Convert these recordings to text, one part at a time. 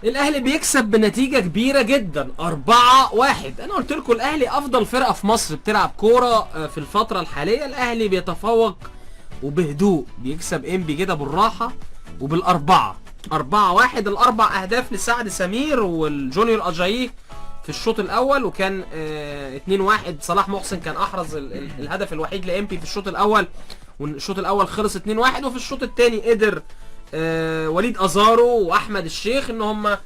الاهلي بيكسب بنتيجة كبيرة جدا 4-1. انا قلت لكم الاهلي افضل فرقه في مصر بتلعب كورة في الفترة الحالية. الاهلي بيتفوق وبهدوء بيكسب انبي كده بالراحة وبالاربعه 4-1. الاربع اهداف لسعد سمير والجونيور اجاييه في الشوط الاول، وكان 2-1. صلاح محسن كان احرز الهدف الوحيد لانبي في الشوط الاول، والشوط الاول خلص 2-1. وفي الشوط الثاني قدر وليد ازارو واحمد الشيخ ان هم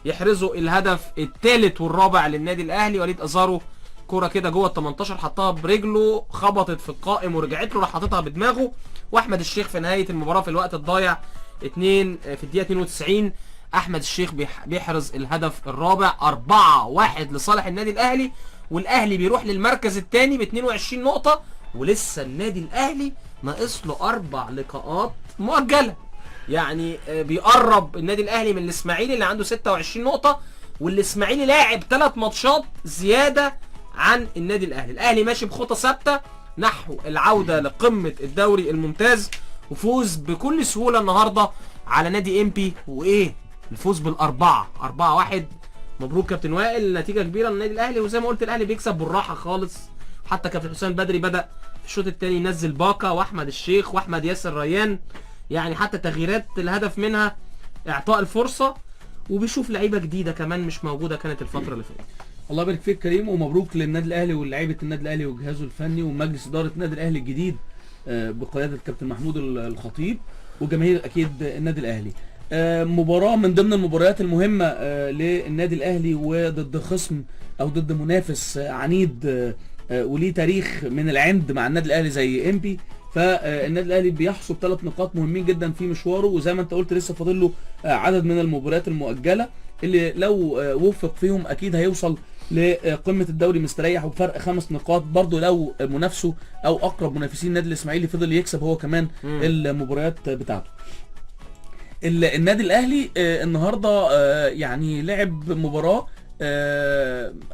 يحرزوا الهدف الثالث والرابع للنادي الاهلي. وليد ازارو كرة كده جوه ال 18 حطها برجله، خبطت في القائم ورجعت له، راح حاططها بدماغه. واحمد الشيخ في نهاية المباراة في الوقت الضايع 2 في الدقيقة 92 احمد الشيخ بيحرز الهدف الرابع. 4-1 لصالح النادي الاهلي، والاهلي بيروح للمركز الثاني ب 22 نقطة، ولسه النادي الاهلي ناقص له 4 لقاءات مؤجلة. يعني بيقرب النادي الاهلي من الاسماعيلي اللي عنده 26 نقطة، والاسماعيلي لاعب 3 ماتشات زيادة عن النادي الاهلي. الاهلي ماشي بخطى ثابتة نحو العودة لقمة الدوري الممتاز، وفوز بكل سهولة النهارده على نادي امبي، وايه الفوز بالاربعة 4-1. مبروك كابتن وائل، نتيجة كبيرة للنادي الاهلي. وزي ما قلت الاهلي بيكسب بالراحة خالص. حتى كابتن حسام بدري بدا في الشوط الثاني ينزل باكا واحمد الشيخ واحمد ياسر ريان، يعني حتى تغييرات الهدف منها اعطاء الفرصة، وبيشوف لعيبة جديدة كمان مش موجودة كانت الفترة اللي فاتت. الله يبارك فيك كريم، ومبروك للنادي الاهلي ولاعيبه النادي الاهلي وجهازه الفني ومجلس ادارة النادي الاهلي الجديد بقيادة الكابتن محمود الخطيب وجماهير اكيد النادي الاهلي. مباراة من ضمن المباريات المهمة للنادي الاهلي، وضد خصم او ضد منافس عنيد وليه تاريخ من العند مع النادي الاهلي زي انبي. فالنادي الاهلي بيحصد 3 نقاط مهمين جدا في مشواره، وزي ما انت قلت لسه فاضل له عدد من المباريات المؤجلة اللي لو وفق فيهم اكيد هيوصل لقمة الدوري مستريح وبفرق 5 نقاط. برضو لو منافسه او اقرب منافسين النادي الاسماعيلي فضل يكسب هو كمان المباريات بتاعته. النادي الاهلي النهارده يعني لعب مباراة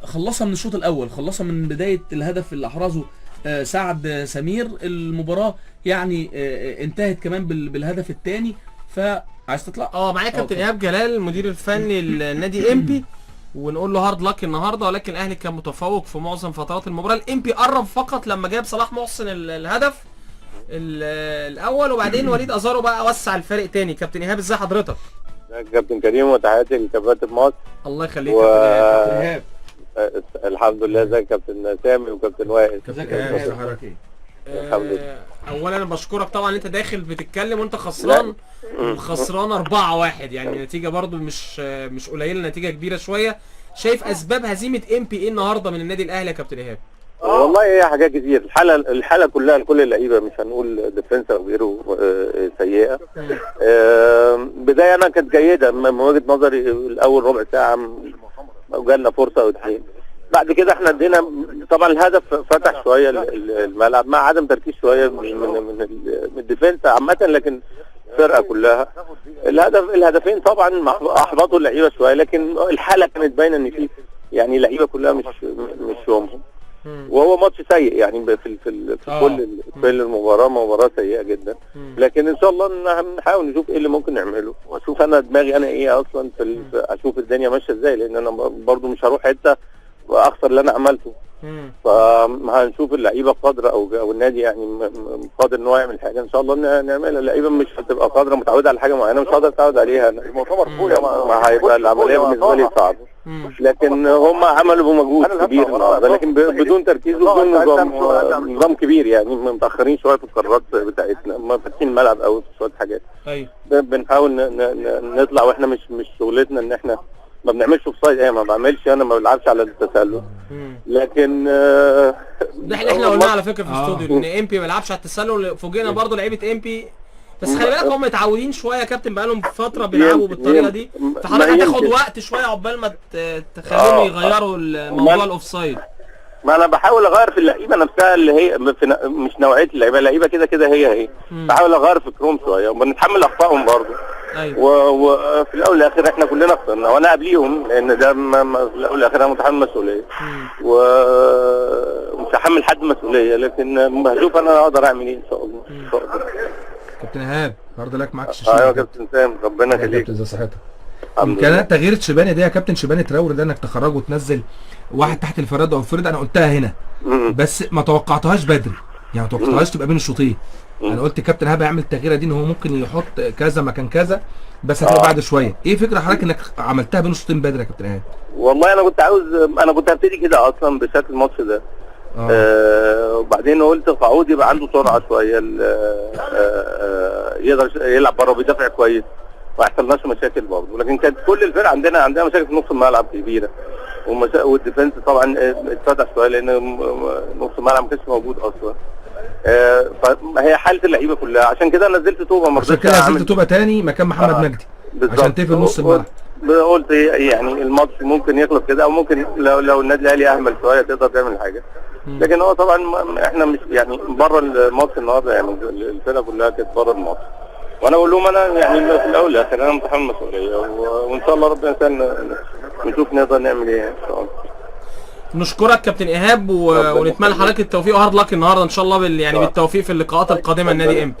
خلصها من الشوط الاول، خلصها من بداية الهدف اللي احرزه سعد سمير. المباراة يعني انتهت كمان بالهدف الثاني. فعايز تطلع؟ معايا كابتن ايهاب جلال المدير الفني للنادي امبي، ونقول له hard luck النهارده. ولكن الاهلي كان متفوق في معظم فترات المباراة. الامبي قرب فقط لما جاب صلاح محسن الهدف الاول، وبعدين وليد ازارو بقى وسع الفرق تاني. كابتن ايهاب ازي حضرتك؟ كابتن كريم، وتحياتي لكباتن مصر. الله يخليك كابتن ايهاب. الحمد لله. ازيك كابتن سامي وكابتن وائل؟ ازيك يا ايهاب؟ الحمد لله. اولا انا بشكرك طبعا، انت داخل بتتكلم وانت خسران، وخسران 4-1، يعني نتيجة برضو مش قليله، نتيجة كبيرة شوية. شايف اسباب هزيمة امبي ايه النهارده من النادي الاهلي يا كابتن ايهاب؟ والله هي حاجات كتير. الحالة كلها لكل اللعيبة، مش هنقول defense او غيره، سيئه. بداية انا كانت جيدة من وجهه نظري، الاول ربع ساعة جالنا فرصة او اتنين، بعد كده احنا ادينا طبعا الهدف فتح شوية الملعب مع عدم تركيز شوية من ال defense عامة، لكن الفرقة كلها. الهدفين طبعا احبطوا اللعيبة شوية، لكن الحالة كانت باينة ان في يعني اللعيبة كلها مش يومهم، وهو ماتش سيء يعني في في في كل المباراة مباراة سيئه جدا. لكن ان شاء الله نحاول نشوف ايه اللي ممكن نعمله، واشوف انا دماغي انا ايه اصلا في اشوف الدنيا ماشية ازاي، لان انا برضو مش هروح حتة واخسر اللي انا عملته. فهنشوف اللعيبة قادرة او النادي يعني قادر ان هو يعمل حاجة ان شاء الله نعملها. اللعيبة مش هتبقى قادرة، متعوده على حاجة معينة مش هقدر اتعود عليها، ما هيبقى العملية بالنسبة لي صعبة. لكن هم عملوا بمجهود كبير النهارده، لكن بدون تركيز وبدون نظام كبير، يعني متاخرين شوية في القرارات بتاعتنا، ما فاتحين الملعب قوي في شوية حاجات. بنحاول نطلع، واحنا مش شغلتنا ان احنا ما بنعملش offside. ما بعملش انا، ما بلعبش على التسلل. لكن ده احنا قلنا على فكرة في الاستوديو ان امبي ما بيلعبش على التسلل. فوجئنا برضه لعيبة امبي، بس خلي بالك هم متعودين شوية يا كابتن، بقالهم فترة بيلعبوا بالطريقة دي، فحضرتك هتاخد وقت شوية عقبال ما تخليهم يغيروا الموضوع ال offside. ما انا بحاول اغير في اللعيبة نفسها اللي هي مش نوعية اللعيبة، اللعيبة كده كده هي بحاول اغير فكرهم شوية، وبنتحمل اخطائهم برضه. ايوه. وفي الاول والاخر احنا كلنا خسرنا، وانا قبليهم، لان ده في الاول والاخر انا متحمل مسؤولية ومش هحمل حد مسؤولية، لكن هشوف انا اقدر اعمل ايه ان شاء الله. ان شاء الله. كابتن ايهاب hard luck معاك الشاشة. ايوه يا كابتن سام، ربنا يخليك. كابتن ازي صحتك؟ الحمد يمكن انا لله. تغيير شيباني ده يا كابتن، شيباني تراوري ده، انك تخرجه وتنزل واحد تحت الفراد او الفرد، انا قلتها هنا بس ما توقعتهاش بدري، يعني ما توقعتهاش تبقى بين الشوطين. انا قلت كابتن هبه يعمل التغييره دي ان هو ممكن يحط كذا مكان كذا، بس هتبقى بعد شوية. ايه فكرة حضرتك انك عملتها بين الشوطين بدري يا كابتن ايهاب؟ والله انا كنت عاوز، انا كنت هبتدي كده اصلا بشكل الماتش ده. وبعدين قلت قعود يبقى عنده سرعة شوية، يقدر يلعب بره وبيدافع كويس، ما يحصلناش مشاكل برضه. لكن كانت كل الفرق عندها مشاكل في نص الملعب كبيرة، وال defense طبعا اتفتح شوية لان نص الملعب ما كانش موجود اصلا. فهي حاله اللعيبة كلها، عشان كده نزلت توبه، ما عشان رضيتش كده نزلت أعمل. توبه تاني مكان محمد مجدي بالظبط. عشان تقفل نص الملعب. قلت يعني الماتش ممكن يخلص كده، او ممكن لو النادي الاهلي اهمل شوية تقدر تعمل حاجة. لكن هو طبعا احنا مش يعني بره الماتش النهارده، يعني الفرقة كلها كانت بره الماتش. وانا بقول لهم انا يعني في الاول والاخر انا متحمل المسؤولية، وان شاء الله ربنا يسهل نشوف نقدر نعمل ايه ان شاء الله. نشكرك كابتن ايهاب ربنا ونتمنى يخليك. لحضرتك التوفيق و hard luck النهارده ان شاء الله يعني شاء. بالتوفيق في اللقاءات القادمة لنادي امبي.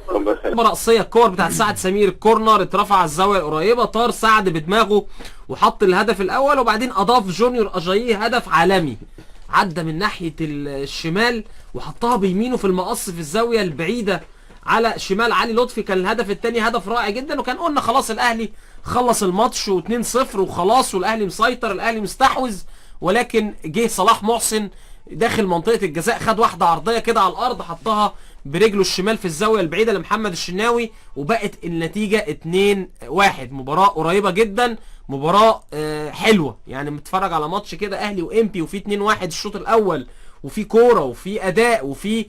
ربنا يخليك. رأسية الكور بتاعت سعد سمير، ال corner اترفع على الزاوية القريبة، طار سعد بدماغه وحط الهدف الأول، وبعدين أضاف جونيور أجاييه هدف عالمي، عدى من ناحية الشمال وحطها بيمينه في المقص في الزاوية البعيدة على شمال علي لطفي. كان الهدف الثاني هدف رائع جدا، وكان قلنا خلاص الأهلي خلص الماتش و2-0 وخلاص، والأهلي مسيطر، الأهلي مستحوذ، ولكن جه صلاح محسن داخل منطقة الجزاء، خد واحدة عرضية كده على الأرض، حطها برجله الشمال في الزاوية البعيدة لمحمد الشناوي، وبقت النتيجة 2-1. مباراة قريبة جدا، مباراة حلوة، يعني متفرج على ماتش كده أهلي وإمبي، وفي 2-1 الشوط الأول، وفي كورة وفي أداء وفي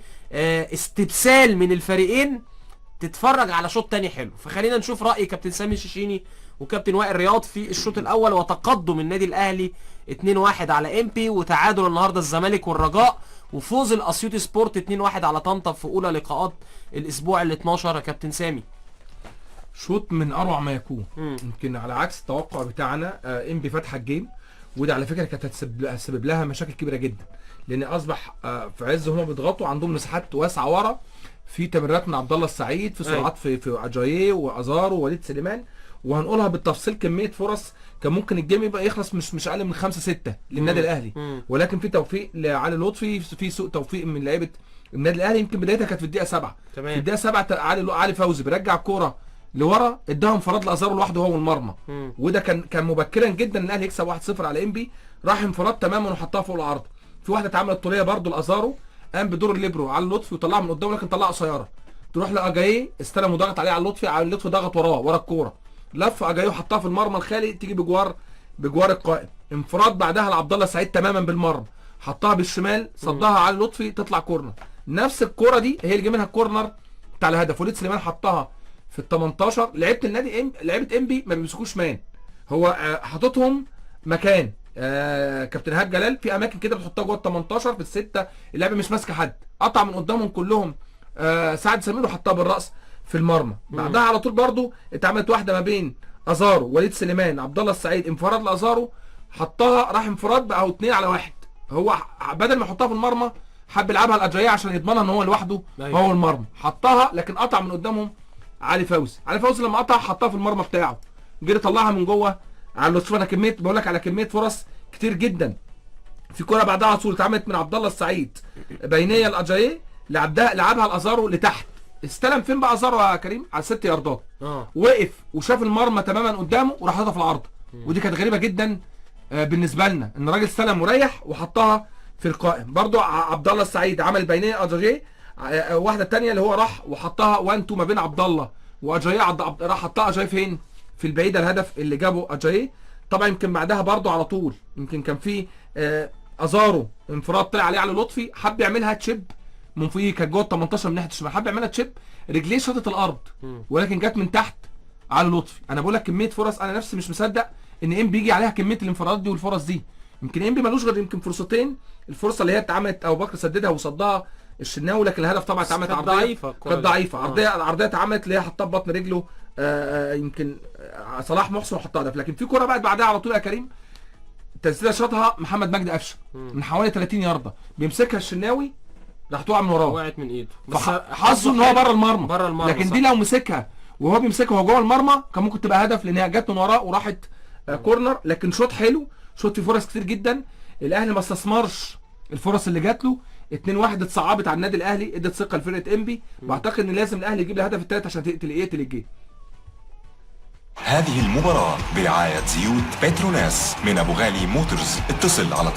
استبسال من الفريقين، تتفرج على شوط تاني حلو. فخلينا نشوف رأي كابتن سامي الشيشيني وكابتن وائل رياض في الشوط الأول وتقدم النادي الأهلي 2-1 على امبي، وتعادل النهارده الزمالك والرجاء، وفوز الاسيوطي سبورت 2-1 على طنطا في اولى لقاءات الاسبوع ال 12. يا كابتن سامي، شوط من اروع ما يكون، يمكن على عكس التوقع بتاعنا. انبي فاتحة ال game، وده على فكرة كانت هتسبب لها مشاكل كبيرة جدا، لان اصبح في عز هما بيضغطوا عندهم مساحات واسعة ورا، في تمريرات من عبد الله السعيد، في سرعات في اجاييه وازارو ووليد سليمان، وهنقولها بالتفصيل كمية فرص كان ممكن ال game يبقى يخلص مش اقل من 5-6 للنادي الاهلي، ولكن في توفيق لعلي لطفي، في سوء توفيق من لعيبة النادي الاهلي. يمكن بدايتها كانت في الدقيقة 7. في الدقيقة 7 علي فوزي بيرجع الكورة لورا، اداها انفراد لازارو لوحده هو والمرمى، وده كان مبكرا جدا ان الاهلي يكسب 1-0 على انبي. راح انفراد تماما وحطها فوق العرض. في واحدة اتعملت طوليه برده لازارو، قام بدور الليبرو على لطفي وطلعها من قدامه، لكن طلعها قصيرة، تروح لاجاييه، استلم وضغط عليه على لطفي، على لطفي ضغط وراه ورا الكورة، لف اجاييه وحطها في المرمى الخالي، تيجي بجوار القائم. انفراد بعدها لعبد الله سعيد تماما بالمرمى، حطها بالشمال، صدها على لطفي، تطلع corner. نفس الكورة دي هي اللي جه منها ال corner بتاع الهدف، وليد سليمان حطها في ال 18. لعيبة النادي لعيبة انبي ما بيمسكوش man، هو حاططهم مكان كابتن ايهاب جلال في اماكن كده بتحطها جوه ال 18 في الستة، اللعيبة مش ماسكه حد، قطع من قدامهم كلهم سعد سمير وحطها بالراس في المرمى. بعدها على طول برضو اتعملت واحدة ما بين ازارو وليد سليمان عبد الله السعيد، انفراد لازارو حطها، راح انفراد بقى 2-1. هو بدل ما يحطها في المرمى حب يلعبها الاجاييه عشان يضمنها ان هو لوحده هو المرمى، حطها لكن قطع من قدامهم علي فوزي. علي فوزي لما قطع حطها في المرمى بتاعه، جري طلعها من جوه على لطفي. انا كمية بقول لك على كمية فرص كتير جدا. في كورة بعدها على طول اتعملت من عبد الله السعيد بينيه لاجاييه، لعبها لازارو لتحت، استلم فين بقى ازارو يا كريم؟ على 6 ياردات. وقف وشاف المرمى تماما قدامه وراح حاططها في العارضة، ودي كانت غريبة جدا بالنسبة لنا ان الراجل استلم وريح وحطها في القائم. برضو عبد الله السعيد عمل بينيه اجاييه، واحدة ثانية اللي هو راح وحطها 1 2 ما بين عبد الله واجاييه، راح حطها اجاييه فين؟ في البعيدة، الهدف اللي جابه اجاييه. طبعا يمكن بعدها برضو على طول يمكن كان في ازارو انفراد طلع عليه على لطفي، حب يعملها chip من فوقيه، كانت جوه ال 18 من ناحية الشمال، حب يعملها chip، رجليه شاطت الارض ولكن جت من تحت على لطفي. انا بقول لك كمية فرص، انا نفسي مش مصدق ان انبي يجي عليها كمية الانفرادات دي والفرص دي. يمكن انبي ملوش غير يمكن فرصتين، الفرصة اللي هي اتعملت ابو بكر سددها وصدها الشناوي، لكن الهدف طبعا اتعملت عرضية ضعيفة، كانت ضعيفة، عرضية اتعملت اللي هي حطها ببطن رجله يمكن صلاح محسن وحطها هدف. لكن في كورة بقى بعدها على طول يا كريم، تسديده شاطها محمد مجدي قفشه من حوالي 30 يارده، بيمسكها الشناوي راح تقع من وراه، وقعت من ايده، بس حظه ان هو بره المرمى، بره المرمى. لكن دي لو مسكها وهو بيمسكها وهو جوه المرمى كان ممكن تبقى هدف، لان هي جت من وراه وراحت corner. لكن شوط حلو، شوط فيه فرص كتير جدا، الاهلي ما استثمرش الفرص اللي جات له. 2-1 اتصعبت على النادي الاهلي، ادت ثقة لفرقة انبي. بعتقد ان لازم الاهلي يجيب الهدف الثالث عشان يقتل ال game. هذه المباراة برعاية زيوت بتروناس من أبو غالي موتورز. اتصل على